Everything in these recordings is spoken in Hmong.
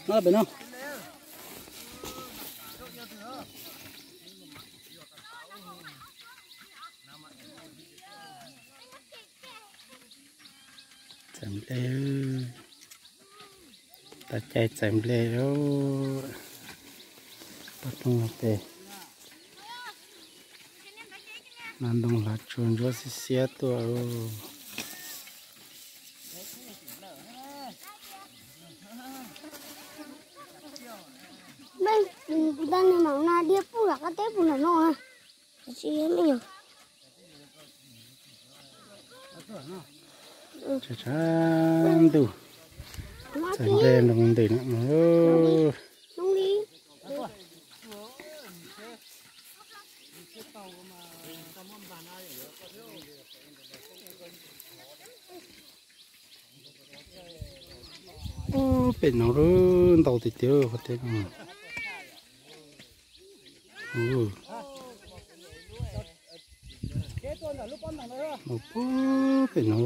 No pem no. Txais nplej, tag caij txais nplej lawm. Poj rooj tes, hnav ntoo hlav tsuag ntsuab xiab xiab tuaj. Kuv tab niag maum na dhia puag tom qab teb puag nram no. Tshav tshav ntuj, txais nplej nroo ntws na. Ub, pem no ntau tiag tiag qhov teb no. Mus puag pem no.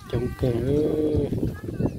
Coob kawg.